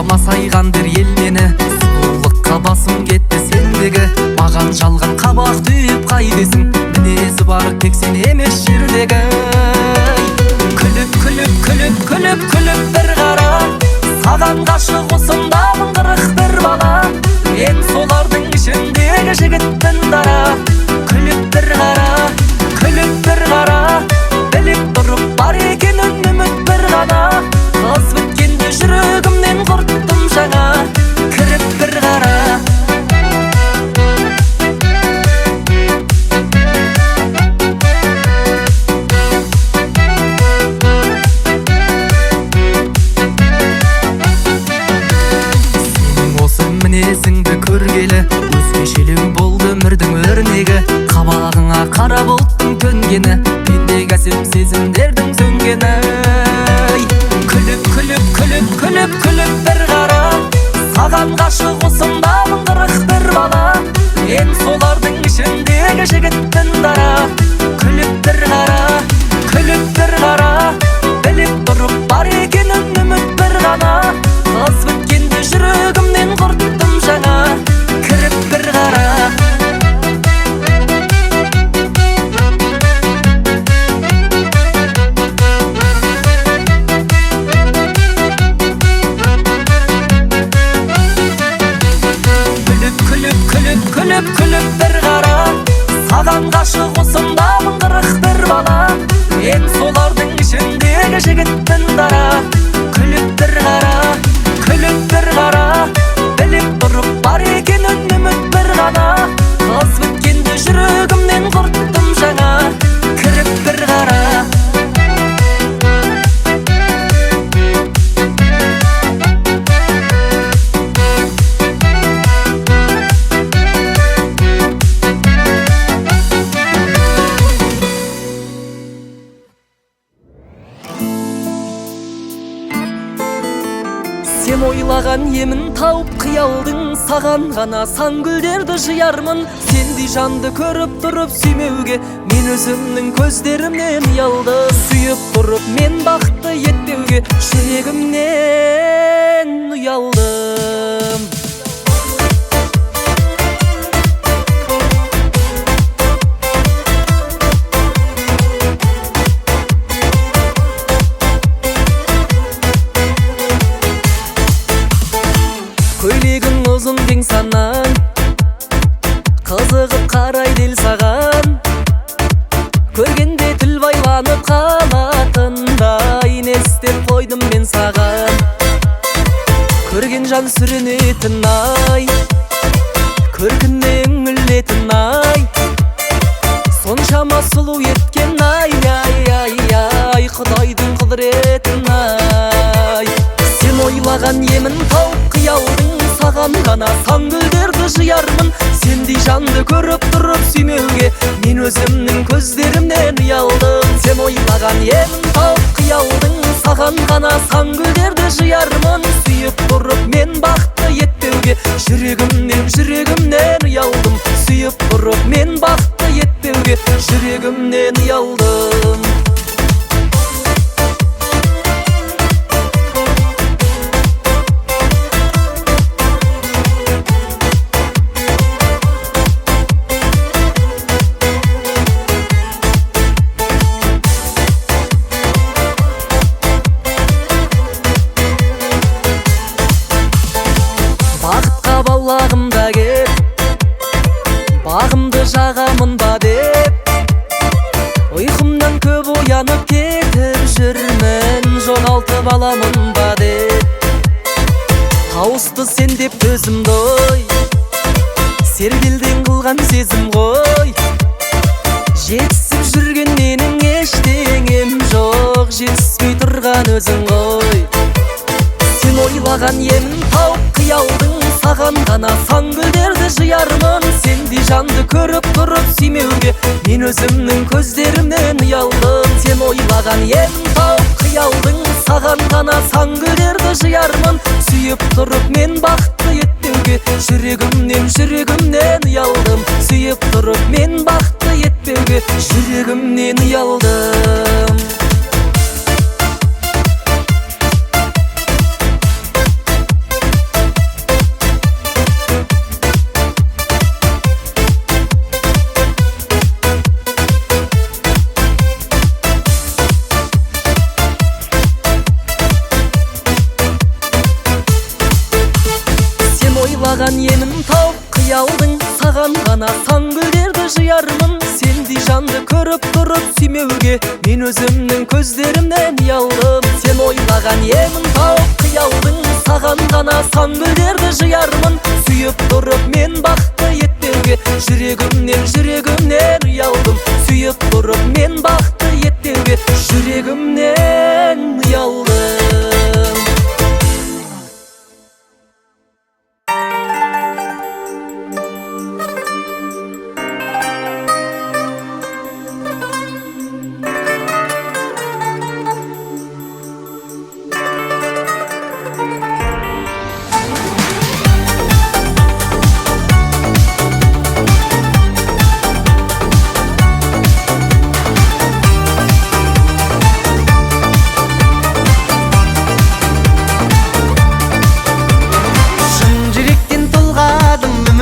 Сонша масайған дер ел мені, сұлулыққа басым кетті сендегі. Маған жалған қабақ түйіп қайдесің, мінезі бар тек сен емес жердегі. Күліп, күліп, күліп, күліп, күліп бір қара, саған ғашық осындамын 41 бала. Мен солардың ішіндегі жігітпін дара. Күліп бір қара, күліп бір қара, біліп тұрып бар екенін үміт бір ғана. Қыз біткенде жүрегімнен құрттым жаңа, кіріп бір қара. Сенің осы мінезіңді көргелі, өзгешелеу болды өмірдің өрнегі. Қабағыңа қара бұлттың төнгені, мендегі әсем сезімдердің сөнгені. Күліп, күліп, күліп, күліп, күліп бір қара, саған ғашық осындамын 41 бала. Мен солардың ішіндегі жігітпін дара. Күліп бір қара, күліп бір қара, біліп тұрып бар екенін үміт бір ғана. Қыз біткенде жүрегімнен құрттым жаңа, кіріп бір қара. Күліп, күліп, күліп, күліп, күліп бір қара, саған ғашық осындамын 41 бала. Мен солардың ішіндегі жігітпін дара. Күліп бір қара, күліп бір қара, біліп тұрып бар екенін үміт бір ғана. Қыз біткенде жүрегімнен құрттым жаңа, кіріп бір қара. Сен ойлаған емін тауып қиялдың, саған ғана сан гүлдерді жиярмын. Сендей жанды көріп тұрып сүймеуге мен өзімнің көздерімнен ұялдым. Сүйіп тұрып мен бақытты етпеуге жүрегімнен ұялдым. Көйлегің ұзын кең санаң, қызығып қарайды ел саған. Көргенде тіл байланып қалатындай, не істеп қойдым мен саған. Көрген жан сүрінетін ай, көркіне үңілетін ай, соншама сұлу еткен ай, ай, ай, ай, Құдайдың құдіретін ай. Сен ойлаған емін тауып қиялдың, саған ғана сан гүлдерді жиярмын. Сендей жанды көріп тұрып сүймеуге мен өзімнің көздерімнен ұялдым. Сен ойлаған емін тауып қиялдың, саған ғана сан гүлдерді жиярмын. Сүйіп тұрып мен бақытты етпеуге жүрегімнен, жүрегімнен ұялдым. Сүйіп тұрып мен бақытты етпеуге жүрегімнен ұялдым. Бақытқа балағымда кеп, бағымды жағамын ба деп, ұйқымнан көп оянып кетіп жүрмін, жоғалтып аламын ба деп. Тауысты сен деп төзімді ой, сергелдең қылған сезім ғой. Жетісіп жүрген менің ештеңем жоқ, жетіспей тұрған өзің ғой. Сен ойлаған емін тауып қиялдың, саған ғана сан гүлдерді жиярмын. Сендей жанды көріп тұрып сүймеуге мен өзімнің көздерімнен ұялдым. Сен ойлаған емін тауып қиялдың, саған ғана сан гүлдерді жиярмын. Сүйіп тұрып мен бақытты етпеуге жүрегімнен, жүрегімнен ұялдым. Сүйіп тұрып мен бақытты етпеуге жүрегімнен ұялдым. Ойлаған емін тауып қиялдың, саған ғана сан гүлдерді жиярмын. Сендей жанды көріп тұрып сүймеуге мен өзімнің көздерімнен ұялдым. Сен ойлаған емін тауып қиялдың, саған ғана сан гүлдерді жиярмын. Сүйіп тұрып мен бақытты етпеуге жүрегімнен, жүрегімнен ұялдым. Сүйіп тұрып мен бақытты етпеуге жүрегімнен ұялдым.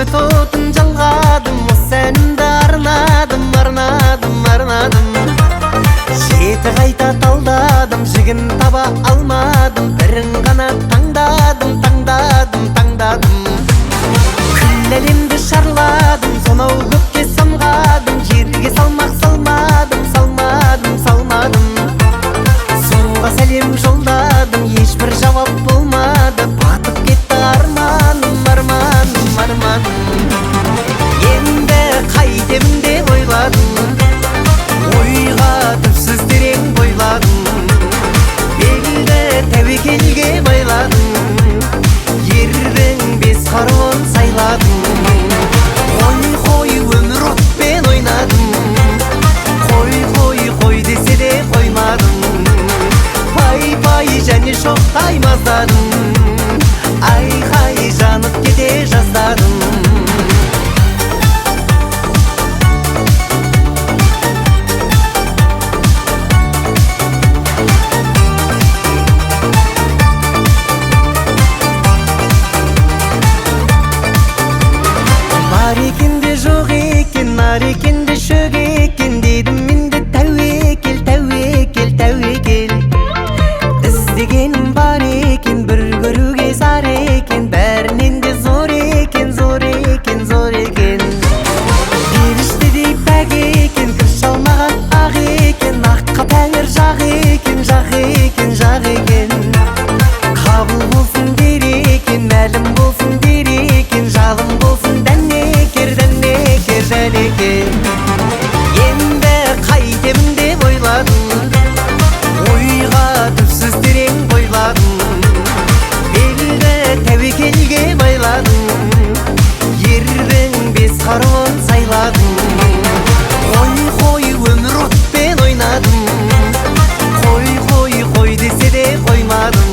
Үміт отын жалғадым, осы әнімді арнадым, арнадым, арнадым. Жеті қайта талдадым, жігін таба алмадым, бірін ғана таңдадым, таңдадым, таңдадым. Күллі әлемді шарладым, сонау көкке самғадым, жерге салмақ салмадым, салмадым, салмадым. Соңғы сәлем жолдадым, ешбір жауап болмады, батып кетті арманым, арманым, арманым. Енді қайтемін деп ойладым, ойға түпсіз терең бойладым, белді тәуекелге байладым, ердің бес қаруын сайладым. Қой, қой, өмір отпен ойнадым, қой, қой, қой десе де қоймадым, пай, пай және шоқтай маздадым, айқай жанып кете жаздадым. Бар екен де жоқ екен, нар екен де шөк екен, дедім мен де тәуекел, тәуекел, тәуекел. Іздегенім бар екен, бір көруге зар екен, бәрінен де зор екен, зор екен, зор екен. Періштедей пәк екен, кір шалмаған ақ екен, аққа тәңір жақ екен, жақ екен, жақ екен. Қабыл болсын дер екен, мәлім болсын дер екен, жалын болсын дәнекер, дәнекер, дәнекер. Енді қайтемін деп ойладым, ойға түпсіз терең бойладым, белді тәуекелге байладым, ердің бес қаруын сайладым. Қой, қой, өмір отпен ойнадым, қой, қой, қой десе де қоймадым,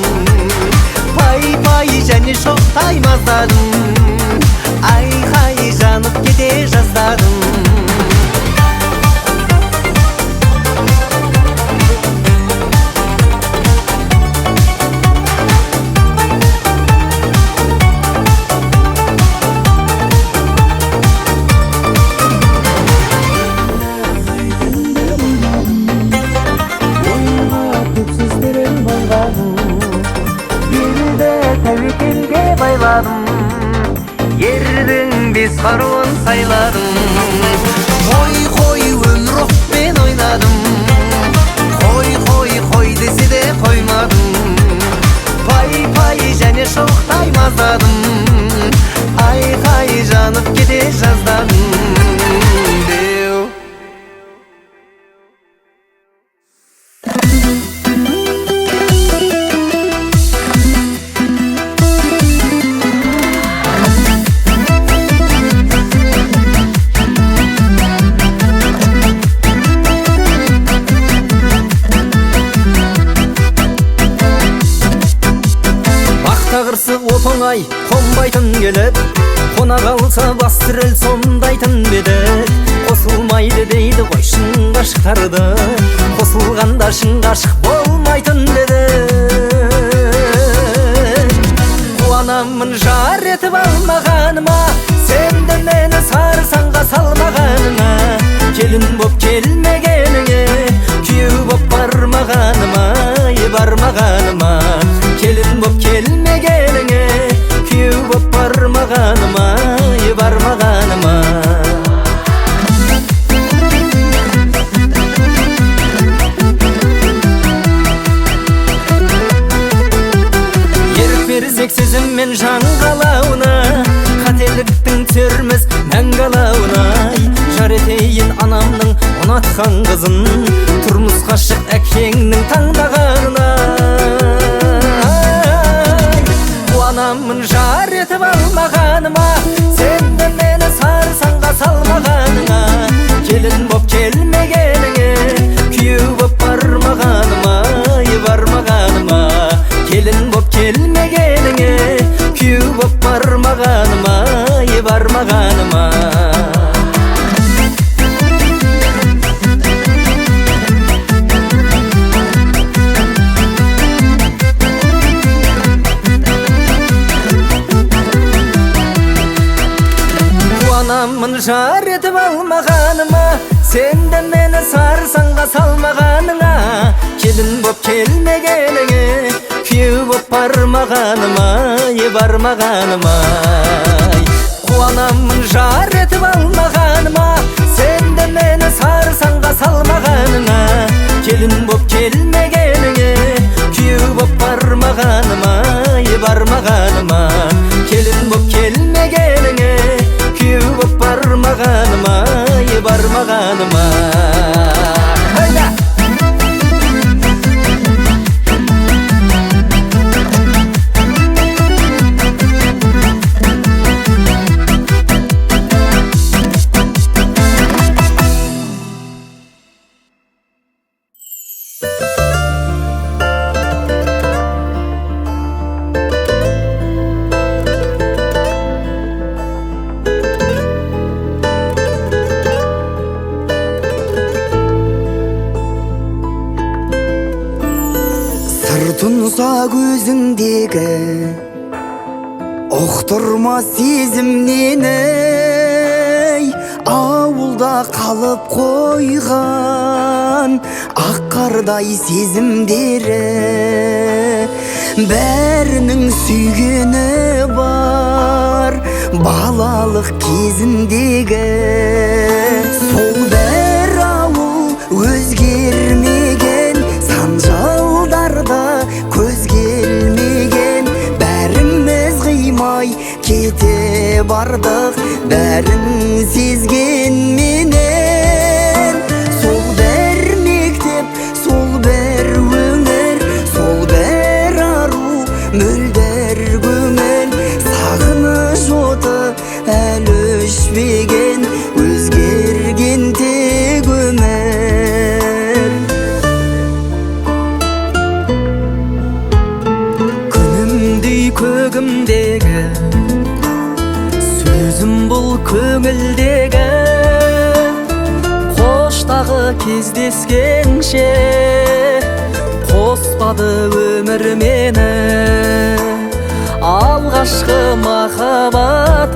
пай, пай және шоқтай маздадым, айқай жанып кете жаздадым. Тәуекелге байладым, ердің бес қаруын сайладым. Қой, қой, өмір отпен ойнадым, қой, қой, қой десе де қоймадым, пай, пай және шоқтай маздадым, айқай жанып кете жаздадым. Оп-оңай қонбайтын келіп, қона қалса бас тірел сондайтын бедік. Қосылмайды дейді ғой шын ғашықтарды, қосылғанда шын ғашық болмайтын дедік. Қуанамын жар етіп алмағаныма, сен де мені сарсаңға салмағаныңа, келін боп келмегеніңе, күйеу боп бармағаныма, бармағаныма, келін боп келмегеніңе, күйеу боп бармағаныма. бармағаныма, бармағаныма. Ерік берсек сезіммен жан қалауына, қателіктің түсерміз мәңгі алауына. Жар етейін анамның ұнатқан қызын, тұрмысқа шық әкеңнің таңдағанына. Қуанамын жар етіп алмағаныма, сен де мені сарсаңға салмағаныңа. Келін боп келмегеніңе, күйеу боп бармағаныма, бармағаныма. Келін боп келмегеніңе, күйеу боп бармағаныма, бармағаныма. Қуанамын жар етіп алмағаныма, сен де мені сарсаңға салмағаныңа. Келін боп келмегеніңе, күйеу боп бармағаныма, бармағаныма. Қуанамын жар етіп алмағаныма, сен де мені сарсаңға салмағаныңа. Келін боп келмегеніңе, күйеу боп бармағаныма, бармағаныма. Келін боп келмегеніңе, күйеу боп бармағаныма, бармағаныма. Hayda! Тұнса көзіңдегі ұқтырма сезімнені, ауылда қалып қойған ақ қардай сезімдері. Бәрінің сүйгені бар балалық кезіндегі. Сол бір ауыл өзгермеген, сан жылдарда көз келмеген. Бәріміз қимай кете бардық, бәрін сезгенменен. Сол бір мектеп, сол бір өңір, сол бір ару мөлдір көңіл. Сағыныш оты әлі өшпеген, өзгерген тек өмір. Күнімдей көгімдегі сөзім бұл көңілдегі, қоштағы кездескенше қоспады өмір мені. Алғашқы махаббатым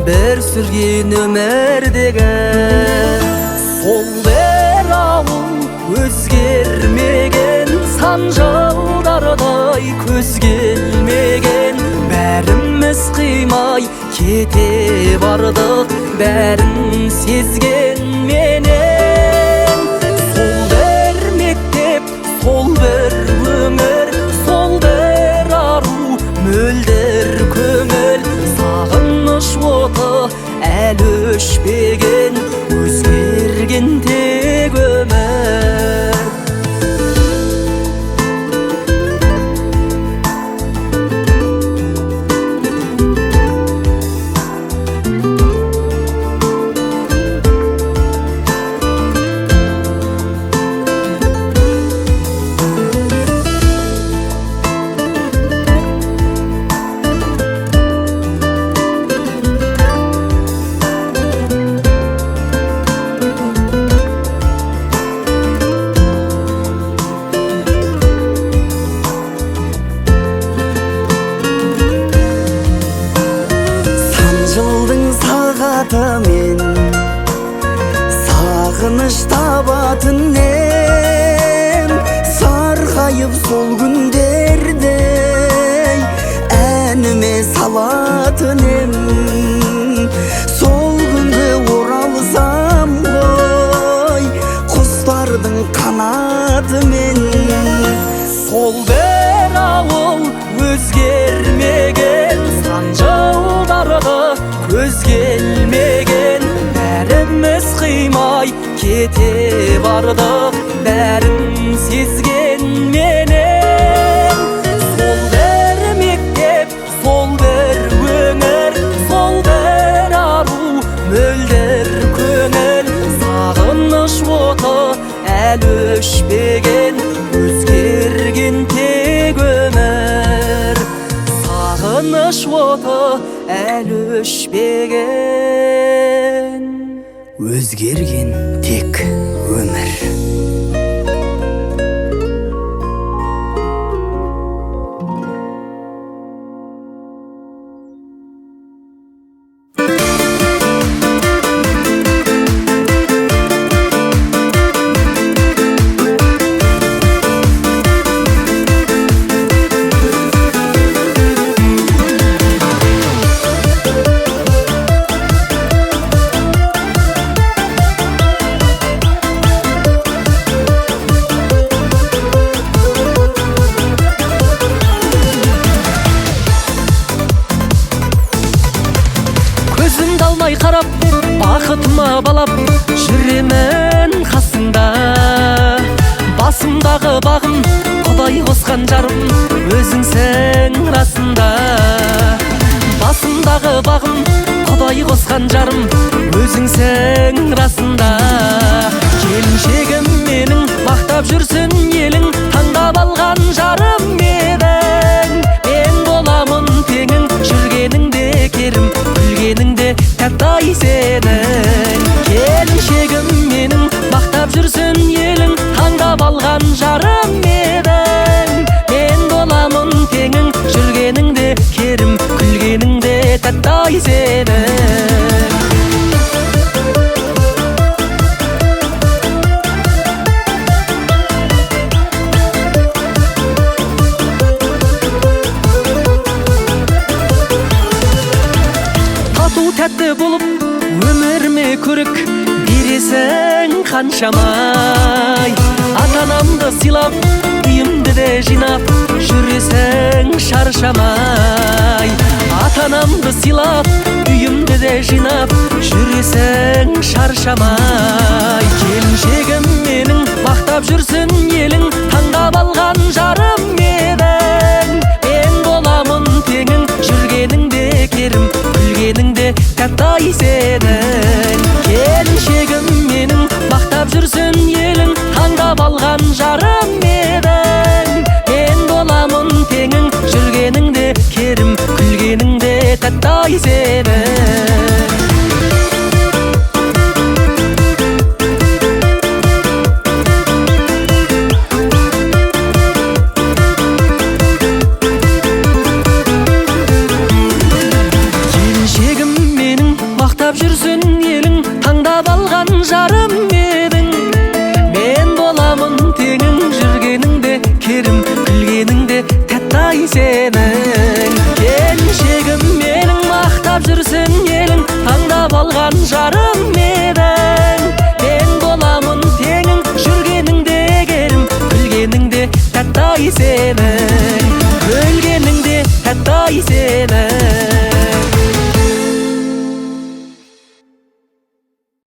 бір сүрген өмірдегі. Сол бір ауыл өзгермеген, сан жылдардай көз келмеген. Бәріміз қимай кете бардық, бәрін сезгенменен. Сол бір мектеп, сол бір өмір, сол бір ару мөлдір көңіл. Сағыныш оты әлі өшпеген, өзгерген тек өмір. Сағатымен сағыныш табатын ем, сарғайып сол күндердей әніме салатын. кете барды, бәрін сезген менен. Сол бір мектеп, сол бір өңір, сол бір ару мөлдір көңіл. Сағыныш оты әлі өшпеген, өзгерген тек өмір. Сағыныш оты әлі өшпеген, өзгерген тек өмір. Көзімді алмай қарап, бақытыма балап жүремін қасыңда. Басымдағы бағым, Құдай қосқан жарым, өзіңсің расында. Басымдағы бағым, Құдай қосқан жарым, өзіңсің расында. Келіншегім менің, мақтап жүрсін елің, таңдап алған жарым едің. Мен боламын теңің, жүргеніңде керім, күлгеніңде тәтті-ай сенің. Келіншегім менің, мақтап жүрсін елің, таңдап алған жарым едің. Мен боламын теңің, жүргеніңде керім, күлгеніңде тәтті-ай сенің. Тату тәтті болып өміріме көрік бересің қаншамай. Ата-анамды сыйлап, үйімді де жинап жүресің шаршамай. Ата-анамды сыйлап, үйімді де жинап жүресің шаршамай. Келіншегім менің, мақтап жүрсін елің, таңдап алған жарым едің. Мен боламын теңің, жүргеніңде керім, күлгеніңде тәтті-ай сенің. Келіншегім менің, мақтап жүрсін елің, таңдап алған жарым едің. Мен боламын теңің, жүргеніңде керім, күлгеніңде тәтті-ай сенің. Келіншегім менің, мақтап жүрсін елің, таңдап алған жарым едің. Мен боламын теңің, жүргеніңде керім, күлгеніңде тәтті-ай сенің. Келіншегім менің, мақтап жүрсін елің, таңдап алған жарым едің. Мен боламын теңің, жүргеніңде керім, күлгеніңде тәтті-ай сенің. Күлгеніңде тәтті-ай сенің.